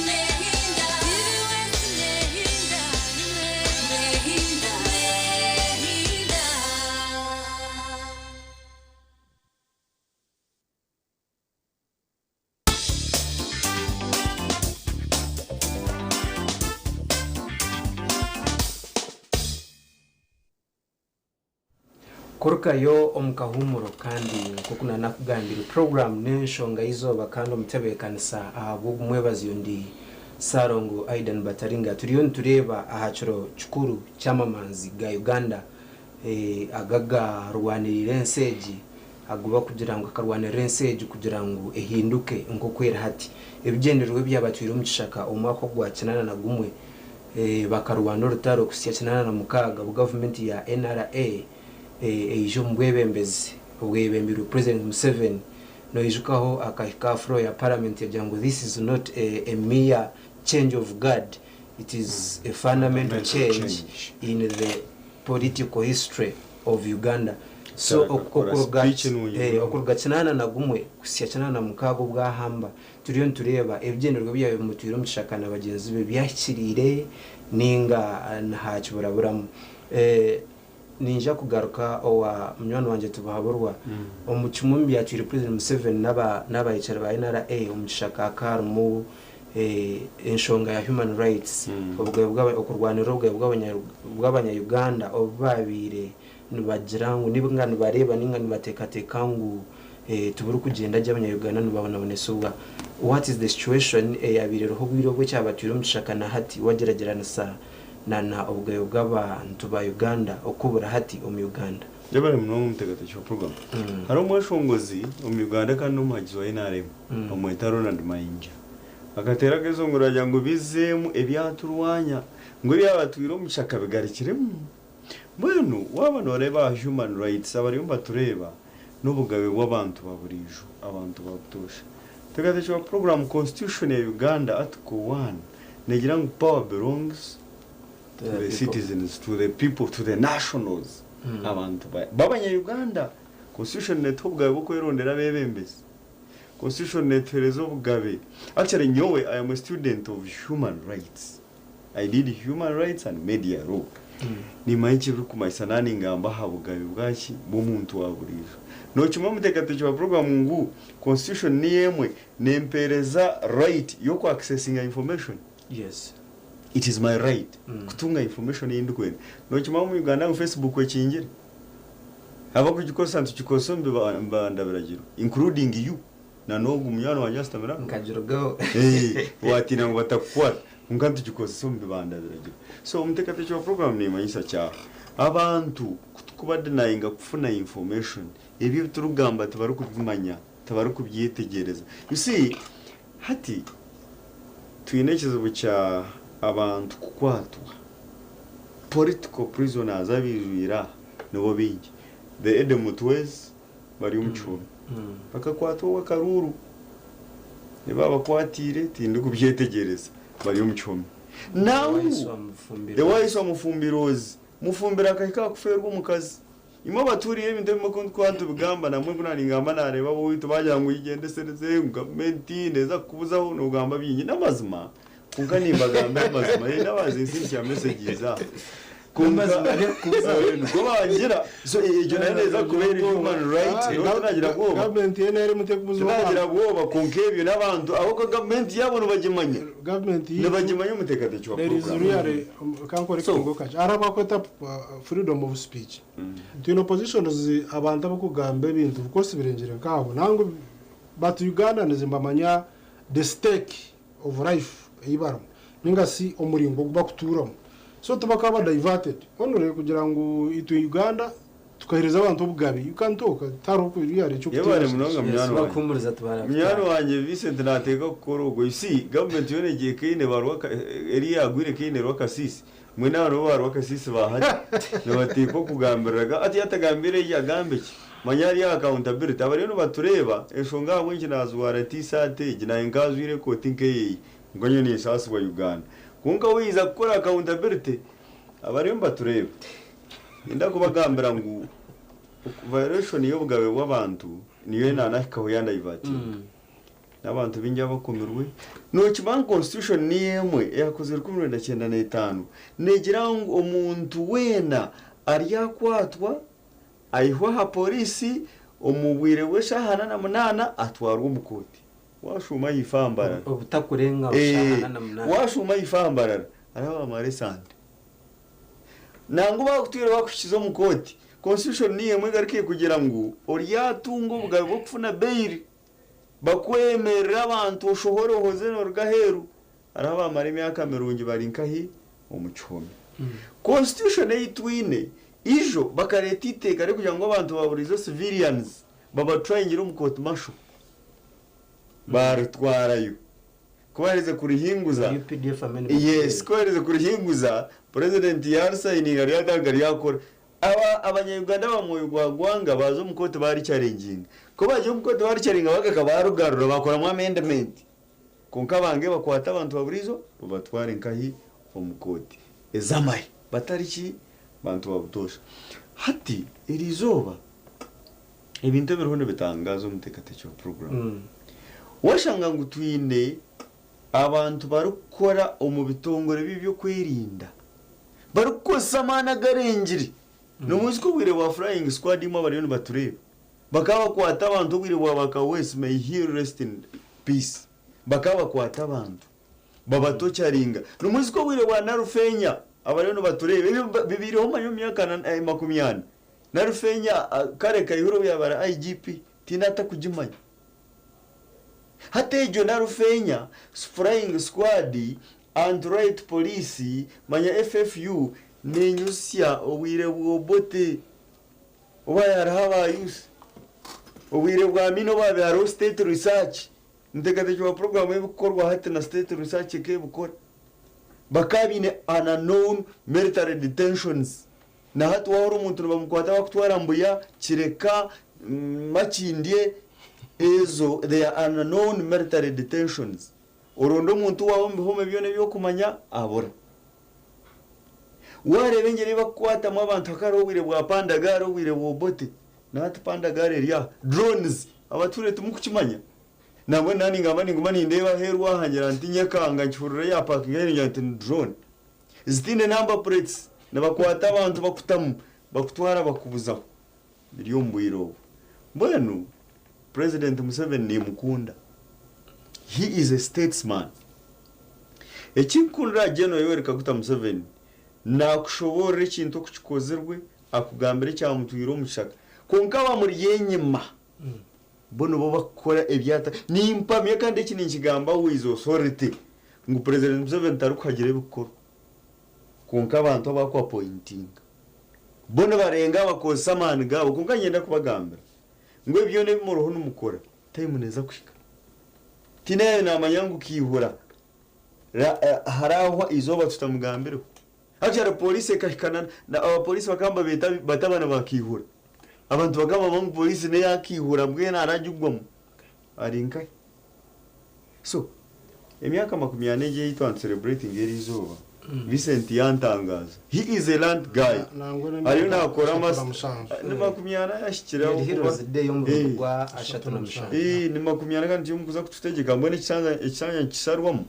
nehinda, nehinda, nehinda, nehinda. Kurukayo omu kahuumuro kandi nk'oku nanakugambire, program n'enshonga y'izooba kandi omutebeekanisa ahabw'ogumwebaziyo ndi Sarongo Aidan Bataringa. Turiyo nitureeba aha kiro kikuru ky'amamanzi ga Uganda, agagarwanirira ensi egi, aguba kugira ngu akarwanirira ensi egi kugira ngu ehinduke nk'oku eri hati. Ebigyendererwa ebyabatwire omu kishaka omu mwaka ogwa 81, bakarwana orutaro kusya 86 bu gavumenti ya NRA eija omu bwebembezi obwebembirwe President Museveni. Noijukaho akahika floor ya parliament yagira ngu this is not a mere change of guard, it is a fundamental fundamental change change in the political history of Uganda. So Kyaraka kukora speech nungi munonga. Okuruga 81 kusya 86 obwahamba, turiyo nitureeba ebigyendererwa byawe bimutwire omu kishaka na bagyenzi be byahikiriire ninga nhakiburaburamu. Ninja kugaruka owa munywani wangye Tubahaburwa. Omu kimwe omu byatwire President Museveni n'abahekyera ba NRA omu kishaka haka harimu enshonga ya human rights, obugabe okurwanirira obugabe bw'abanya-Uganda obu babiire nibagira ngu ninga nibareeba ninga nibateekateeka ngu tiburi kugyenda gye, abanya-Uganda nibabonabonesibwa. What is the situation eyabiire eriho obwire obwo ekyabatwire omu kishaka na hati, wagyeragyeranisa na obugabe bw'abantu ba Uganda okubura hati omu Uganda? Jabari munonga omuteekateeki wa program. Hariho omweshongozi omu Uganda kandi n'omuhagizi wa NRM, bamweta Ronald Mayinja. Akateera akezongoro agira ngu bizeemu ebyaturwanya, ngu ebyabatwire omu kishaka bigarukiremu. Mbwenu waaba nooreeba aha human rights abariyo nibatureeba. N'obugabe bw'abantu ba buriijo, abantu ba butoosha. Teekateekye wa puroguraamu Constitution ya Uganda Article one neegira ngu power belongs to the citizens, to the people, to the nationals, abantu b'abanya-Uganda. Constitution neetuha obugabe bw'okwerondera abeebembezi. Constitution neetuheereza obugabe. Actually nyowe I am a student of human rights. I did human rights and media law. Nimanya eki birikumanyisa naaba ningamba aha bugabe bwaki? Bw'omuntu wa buriijo. Nookimanya omuteekateeki wa puroguraamu ngu constitution niyo emwe neempeereza right y'oku accessinga information? Yes. It is my right kutunga information ei ndikwenda. Nookimanya omu Uganda ngu Facebook ekingire? Abarikugikozesa nitugikozesa omu bibanda biragiro including you na n'ogu munywani wangye ashutamire aho. Nkagirugaho. Waatiina ngu batakukwata. Kwonka nitugikozesa omu bibanda biragiro. So omuteekateeki wa puroguraamu neemanyisa ki aha? Abantu ku turikubadenayinga kufuna information, ebyo ebi turikugamba tibarikubimanya, tibarikubyetegyereza. You see, hati twine ekizibu kya abantu kukwatwa. Political prisoners abaijwire aha nibo baingi. The Eddie Mutwes bari omu kihome. Bakakwatwa ow'akaruuru. Ebi baabakwatiire tindikubyetegyereza. Bari omu kihome. Now, Waiswa Mufumbiro. The Waiswa Mufumbirozi. Mufumbiro akahika aha kufeerwa omukazi. Imwe abaturiire ebintu ebimwe ku ndikuba nitubigamba namwe ku naaningamba naareeba ab'owaitu baagira ngu yegyendesereze ngu gavumenti neeza kukubuzaho noogamba bingi. N'amazima kwonka nimbagambira amazima. Haine abaazinsindikira messages aha. Kwonka N'amazima garikukubuzaho. Nikwo bangira. So egyo nayo neeza kuba eri human right. Nyowe tinagira bwoba. Gavumenti yo neeri muti ekubuzaho Tinagira abantu. bwoba kwonka ebyo n'abantu ahabw'okuba gavumenti yaabo nibagimanya. Gavumenti yaitu Nibagimanya omuteekateeki wa there is puroguraamu. really kankore So ekitungo kakye. Hariho abakweta freedom of speech. Twine oppositions abantu abakugamba ebintu of course birengire nkaabo nangu but Ugandans nibamanya the stake of life ei barimu ninga shi omuringo ogu bakutuuramu so tibakaba diverted only kugira ngu itwe Uganda tukaheereza abantu obugabe you can talk tihariho really Yebare eky'okutiina. munonga Yes, munywani wangye. bakuhumuriza tibara Munywani wangye Vincent nateeka kukora ogwo. You see, government yoona egiye Kaine barwa eri yagwire Kaine Rwakasiisi. Mbwenu aba nibo ba Rwakasiisi ba hati. Nibateekwa kugambirira hati yatagambire egi agambe ki? Manya hariyo accountability. Abariyo nibatureeba enshonga ahabw'enki nazwara t-shirt egi naanye nkazwire ekooti nk'eyeyi. Kwonka nyowe ninsaasibwa Uganda. Kwonka waiza kukora accountability, abariyo nibatureeba. Niinyenda kubagambira ngu violation y'obugabe bw'abantu niyo nanahikaho yandayivatinga. N'abantu baingi abakomirwe. Nookimanya ngu constitution niyo emwe eyakozirwe 1995 neegira ngu omuntu weena aryakwatwa aihwe aha pooriisi omu bwire bw'eshaaha ana na munaana atwarwe omu kooti. Waashuuma ahaifo aha Mbarara. Obutakurenga shaaha 48. Waashuuma ahaifo aha Mbarara hariho abamara esande. Nangwa baakutwire baakuhikize omu kooti, constitution niyo emwe egaruka ekugira ngu oryatunga obugabe bw'okufuna bail bakwemerere abantu oshohore ohoze nooruga aheeru. Hariho abaamara emyaka mirungi bari nkahi? Omu kihome. Constitution ei twine, ijo bakareeta eiteeka ryokugira ngu abantu ba buriijo, civilians, babatrayingire omu court martial. Baaritwarayo. Ku baaherize kurihinguza, UPDF amendment yes, bill. ku baaherize kurihinguza, president yaarisayininga ryatandika ryakora. Aba abanya-Uganda ba mwoyo gwa gwanga baaza omu kooti baarikyarenginga. Ku baagiire omu kooti baarikyarenga bagaruka baarugarura baakoramu amendment. Kwonka bange bakwata abantu ba buriijo babatware nkahi? Omu kooti ez'amahe batari ki? Bantu ba butoosha. Hati eriizooba ebintu ebiriho nibitangaaza omuteekateeki wa puroguraamu. Waashanga ngu twine abantu barikukora omu bitongore by'ebyokwerinda barikukozesa amaani agarengire. Nomuzi ku obwire bwa flying squad imwe abariyo nibatureeba bakaba bakwata abantu obwire bwa ba Kaweesi may he rest in peace bakaba bakwata abantu babatokyaringa. Nomuzi ku obwire bwa Narufeenya abariyo nibatureeba ebyo bibaireho manya omu myaka 40. Narufeenya kare Kaihura obu yaaba ari IGP tihaine atakugimanya. Hati egyo Narufeenya, Flying Squad, Anti-Riot Police, manya FFU nenyusya obwire bwa Obote obu hariho aba youth, obwire bwa Amin obu haabaire hariho State Research, Omuteekateeki wa puroguraamu y'ebikukorwa hati na State Research ekebikora. Bakaba baine unknown military detentions. Na hati waahura omuntu nibamukwata bakutwara Mbuya, Kireka, Makindye ezo they are unknown military detentions. Oronda omuntu waawe omu bihome byona eby'okumanya abura. Waareeba engyeri ei bakukwatamu abantu hakaba hariho obwire bwa pandagare obwire bwa Obote na hati pandagare eri aha. Drones abature timukukimanya? Nambwenu naaba ningamba ninguma nindeeba aheeru aha ngira nti nyekanga nkihurira yaapakinga aheeru ngira nti ni drone. Zitaine number plates nibakwata abantu bakutamu bakutwara bakubuzaho. Biri omu bwire obu. Mbwenu President Museveni nimukunda. He is a statesman. Ekinkukundira aha General Yoweri Kaguta Museveni, nakushoboorora ekintu oku kikozirwe, akugambira ekyamutwire omu kishaka. Kwonka abamuri enyima bo nibo bakukora ebi ata. Nimpamya kandi eki ninkigamba with authority ngu President Museveni tarikuhagira ebikukorwa. Kwonka abantu abu akuapointinga bo nibarenga bakozesa amaani gaabo. Kwonka niinyenda kubagambira ngu ebi byona ebi muriho nimukora, time neeza kuhika. Tihaine yaabaire naamanya ngu Kaihura haraahwa eizooba tutamugambireho. Actually pooriisi ekahika na abapooriisi bakaba nibabeeta batabani ba Kaihura. Abantu bakaba nibamanya ngu pooriisi n'eya Kaihura mbwenu aragigwamu ari nkahi? So, emyaka 40 egi ei twaba nitusereburetinga eri izooba, Vincent yantangaaza. He is a learned guy. Nangwa Ariyo n'emyaka naakora ashatu na masta mushanju. ni 40 yahikire Eri aho kuba Heroes Day y'omurundi gwa 37. Ni 40 kandi tiy'omukuza kututegyeka mbwenu ekishanja ekishanja nikisharwamu.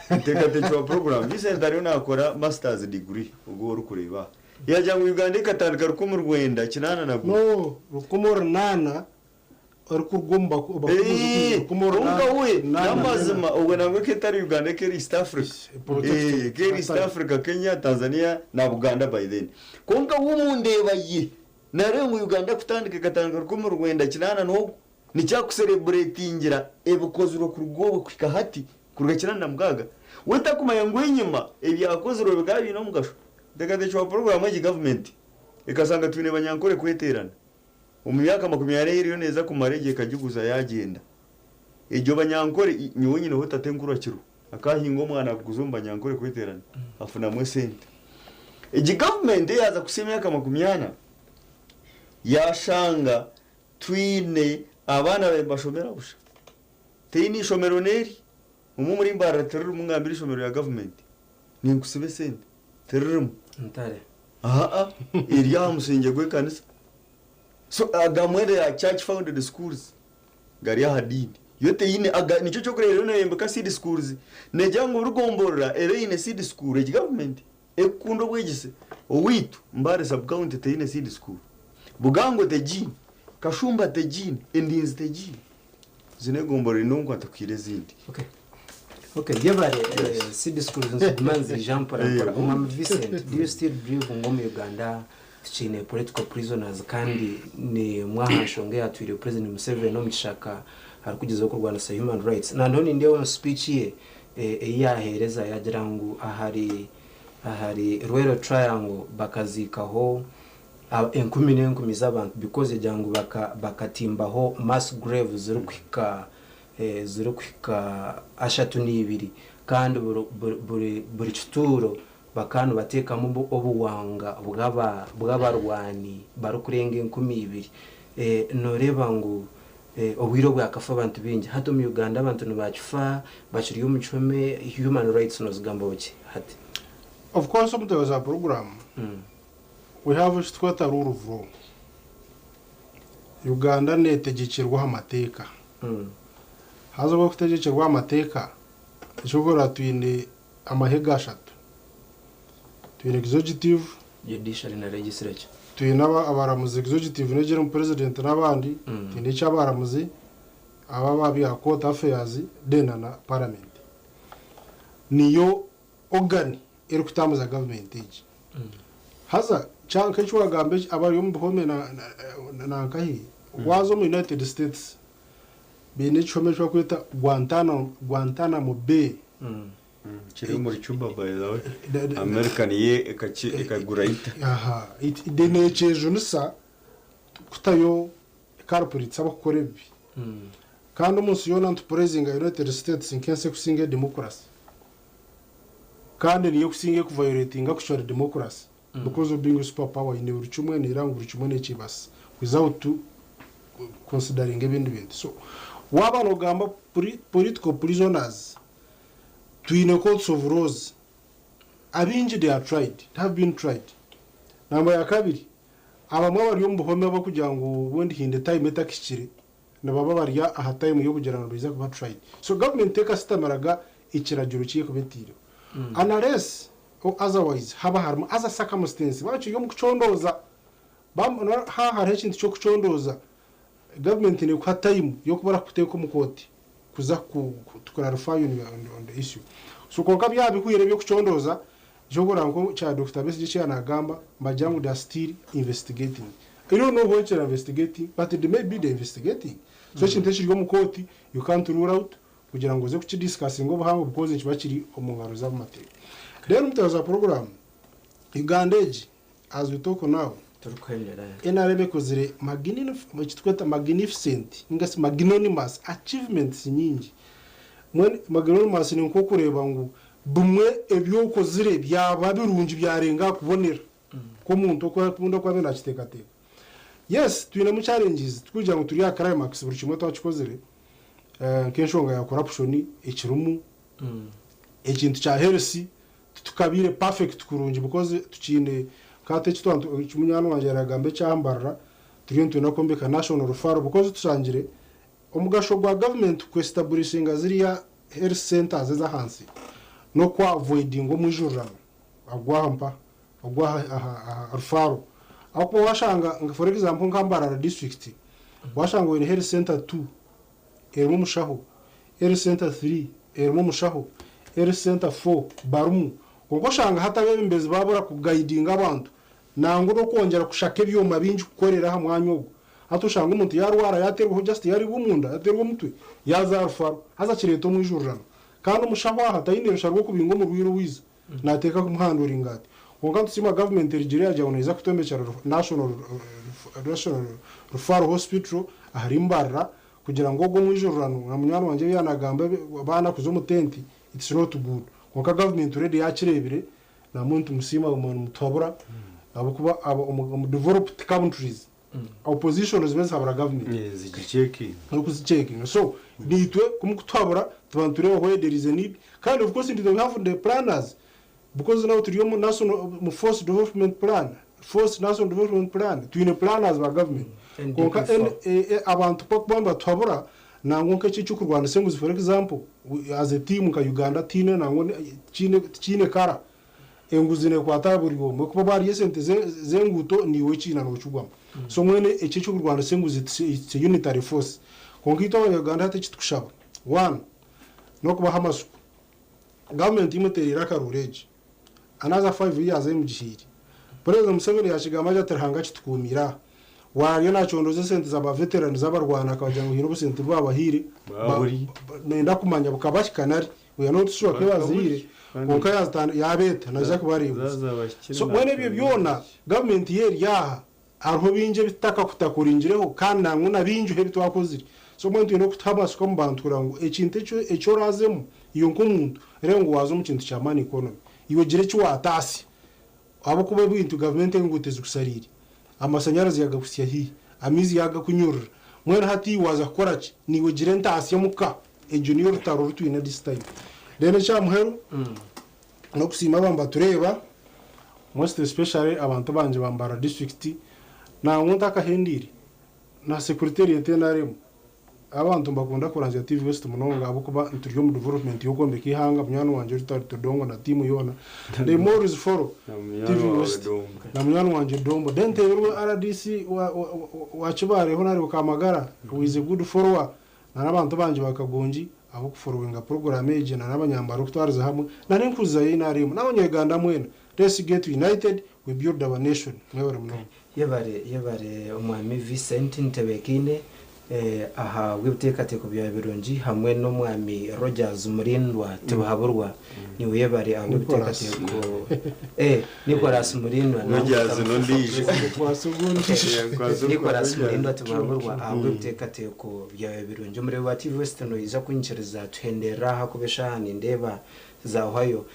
Nteekateekye wa puroguraamu. Vincent ariyo naakora masters degree ogu orikureeba aha. Yaagira ngu Uganda ekatandika 1981. No, 1800 orikuruga omu bakugu Kwonka 1800 we nana n'amazima obwo nabwo eka etari Uganda eka eri East Africa. Protected. Eka eri East Africa, Kenya, Tanzania na Buganda by then. Kwonka we omu ndeeba ye nareeba ngu Uganda kutandika ekatandika 1980 nikyakusereburetingira ebikozirwe kuruga obwo kuhika hati kuruga 86. We takumanya ngu enyima ebyakozirwe bikaba biine omugasho. Nteekateekye wa puroguraamu egi gavumenti ekashanga twine Banyankore kweteerana. Omu myaka 40 ei eriyo neeza kumara egyo ekagiguza yaagyenda. Egyo Banyankore, nyowe nyineho tatenkuru akiriho, akaahinga omwana aguguza omu Banyankore kweteerana, afunamu esente. Egi gavumenti eyaaza kuhitsya emyaka 40, yaashanga twine abaana baabaire nibashomera busha. Teine ishomero n'eri, omwe omuri Mbarara tiririmu ngambire ishomero rya gavumenti, ninkusiba esente, tiririmu. Ntare. Aa, eri aha musingye gw'ekanisa. So agamwe they are church founded schools gari aha diini. Yo teine aga nikyo ky'okureeba eriyo neeyombeka seed schools neegira ngu buri gomborora ebe eine seed school egi gavumenti ekukunda obwegyese. Owaitu Mbale sub county teine seed school, Bugango tegiine, Kashumba tegiine, Endinzi tegiine. Ezi n'egomborora ine ntakuhaire ezindi. Okay. Okay, yebare seed schools niziguma niziija mpora mpora. Omwami Vincent, do you still believe ngu omu Uganda tukiine political prisoners kandi nimwe aha nshonga eyatwire President Museveni omu kishaka arikugyezaho kurwanisa human rights? Nandiho nindeeba omu speech ye ei yaheereza yagira ngu ahari ahari Rwero Triangle bakaziikaho enkumi n'enkumi z'abantu because yagira ngu bakatimbaho mass graves zirikuhika zirikuhika 32 kandi buri kituuro bakaba nibateekamu obuwanga bw'abarwani barikurenga 2000. Nooreeba ngu obwire obu hakafa abantu baingi. Hati omu Uganda abantu nibakifa bakiri omu kihome, human rights noozigambaho ki hati? Of course omutebeeza wa puroguraamu, we have eki turikweta rule of law. Uganda neetegyekyerwa aha mateeka. Haza obu erikutegyekyerwa aha mateeka, ekyokurora twine amahega ashatu. Twine executive, Judiciary na legislature. Twine abaramuzi, executive n'egi erimu president n'abandi, twine eky'abaramuzi aba aba bya court affairs then na parliament. Niyo organ erikutambuza government egi. Haza nk'eki wagamba eki abari omu bihome na nkahi, waaza omu United States baine ekihome eki barikweta Guantanamo Bay. Kiri omuri Cuba by the way. America niyo ekagura ita. Aha, then nekyejunisa kutayo culprits abakukora ebibi. Kandi omu nsi yoona nitupraisinga United States nk'ensi ekusinga edemocracy. Kandi niyo ekusinga ekuviolatinga actually democracy because of being a super power eine buri kimwe neera ngu buri kimwe nekyebasa without considering ebindi bintu. So waaba nogamba political prisoners, twine courts of laws, abingi they are tried, they have been tried. Namba ya kabiri, abamwe bari omu buhome abakugira ngu ubundi hinde time etakikire, nibaba bari aha time yokugira ngu biza kuba tried. So government ekasitamaraga ekiragiro kyekubetiire, unless or otherwise haba harimu other circumstance bakiri omu kucondooza. Ha hariho ekintu ky'okucondooza, government nekuha time yokuba kuteeka omu kooti kuza to clarify on the issue. So konka byabihwire ebyokucondooza, ekyokurora nko kya Dr. Besigye kyanagamba, mbagira ngu they are still investigating. I don't know what they're investigating, but they may be the investigating. So ekintu ekiri omu kooti, you can't rule out kugira ngu oze kukidiscussinga obuhango, because nikiba kiri omu ngaro z'amateeka. Then mutaza program Uganda egi, as we talk now, Turikuhendera. NRM ekozire ekitweta magnificent ninga se magnanimous achievements nyingi. Mwene magnanimous ni nkokureba ngu bumwe ebyokozire byaba birungi byarenga kubonera k'omuntu okunda kwabe nakiteekateeka. Yes, twinemu challenges, tukugira ngu turi aha climax, buri kimwe twakikozire. Nk'enshonga ya corruption ekirimu, ekintu kya health tukabiire perfect kurungi, because tukiine kate ekitwantu ekimunywani wangye yaragamba ekyambarira, turiyo nitwenda kwombeka national referral, because tushangire omugasho gwa government kwestablishinga ziriya health centers ez'ahansi n'okwavoidinga omwijururano agwaha mpa agwaha aha referral, ahakuba washanga nka, for example, nka Mbarara district, washanga oine health center 2 erimu omushaho, health center 3 erimu omushaho, health center 4 barimu, konka oshanga hati abebembezi babura kuguidinga abantu nangwa n'okwongyera kushaka ebyoma bingi kukorera aha mwanya ogwo. Hati oshanga omuntu yarwara, yaterwaho, just yaribwa omunda, yaterwa omutwe, yaza referral, haza kireeta omwijururano, kandi omushaho aha tayine rusha rw'okubinga omurwire owiza nateeka kumuhanduringa ati. Konka nitusiima government erigire yagira ngu neeza kutombekyera national referral hospital ahari Mbarara, kugira ngu ogwo omwijururano na munywani wangye yanagamba abaana kuza omu tenti, it's not good. Konka government already yakirebire, namwe nitumusiima omuntu mutuhabura, ahabwokuba omu developed countries opposition zibe zihabura government. Zigichecking. Nokuzichecking. So nitwe kumukutuhabura tuba nitureba where there is a need, kandi of course we have the planners, because now turi omu national mu force development plan, force national development plan, twine planners ba government. Konka NDP4. Abantu bakuba nibatuhabura nangwa nk'eki ekyokurwanisa enguzi, for example, as a team nka Uganda tiine nangwa kiine kara enguzi nekwata buri omwe, kuba bariyo esente z'enguuto niiwe kiina nokigwamu. So mwene eki ekyokurwanisa enguzi, it's a unitary force. Konka itwe Abanyarwanda hati ekitukushaba, one, n'okubaha amasuku. Government imutereire akaruru egi, another 5 years emugihiire. President Museveni yakigamba ati Ruhanga kitukumira waryo nacondoza esente zaba veterans abarwana, akabagira ngu hiine obusente bwabahire. Baburi. Nenda kumanya bukabahika nari we are not sure ko bazihire, konka yabeeta naza kubareeba. Zazabashyikira. So mwene ebyo byona gavumenti ye eryaha, hariho bingi ebitakakutakuriingireho, kandi nangwa na bingi ebi twakozire. So mwene twine okutuha amasuka omu bantu kugira ngu ekintu ekyo ekyorazemu iwe nk'omuntu, reeba ngu waaza omu kintu kya money economy, iwe gira eki wataasya, ahabwokuba ebintu gavumenti enguuto ezikusariire, amasanyarazi yagakusya hiihi, amaizi yagakunyurira, mwene hati waza kukora ki? Niiwe gira entaasya muka. Egyo niyo rutaro rutwine this time. Then ekyamuheru n'okusiima abantu batureeba, most especially abantu bangye bambara district, nangwa ntakahendiire na secretariat NRM. Abantu mbakunda kuranzya TV West munonga, ahabwokuba turi omu development y'okwombeka ihanga. Munywani wangye Rutari Tudongo na tiimu yoona, they always follow TV West na munywani wangye Dombo. Then teberwe RDC wa Kibareho nari Kamagara, who is a good follower, na n'abantu bangye bakagongi abokufollowinga program egi, na n'abanyambaro okutwariza hamwe na n'enkuza ya NRM n'abanyarwanda mwena. Let's get united, we build our nation. Mwebare munonga. Yebare, yebare omwami Vincent Ntebekine aha bw'ebiteekateeko byawe birungi, hamwe n'omwami Rogers Murindwa Tibuhaburwa, niwe yebare aha Nicholas. bw'ebiteekateeko, Nicholas Murindwa. Rogers n'ondiijo. Nicholas Murindwa Tibuhaburwa, aha bw'ebiteekateeko byawe birungi. Omurebe wa TV West, noyiza kunyikiriza tuhenderera aha kuba eshaaha nindeeba zahwayo.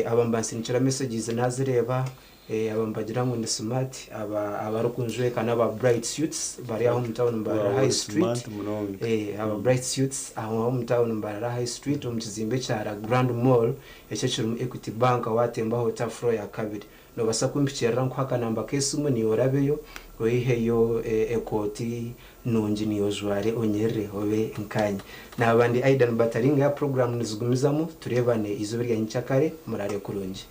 Aba mbansinikira messages nazireeba. Aba nibagira ngu ni smart, aba abarikunjweka n'aba Bright Suits bari aho omu town Mbarara Wow, High ori Street. smart munonga. Aba Bright Suits aho aho omu town Mbarara High Street omu kizimbe kya La Grand Mall ekyo ekirimu Equity Bank watembaho ota floor ya kabiri. Nobasa kumpikirira nkuhe akanamba k'esimu niiwe orabeyo oiheyo ekooti nungi niiwe ojware onyirire obe nkaanye. Naaba ndi Aidan Bataringaya puroguraamu nizigumizamu tureebane eizooba erya nyikyakare muraare kurungi.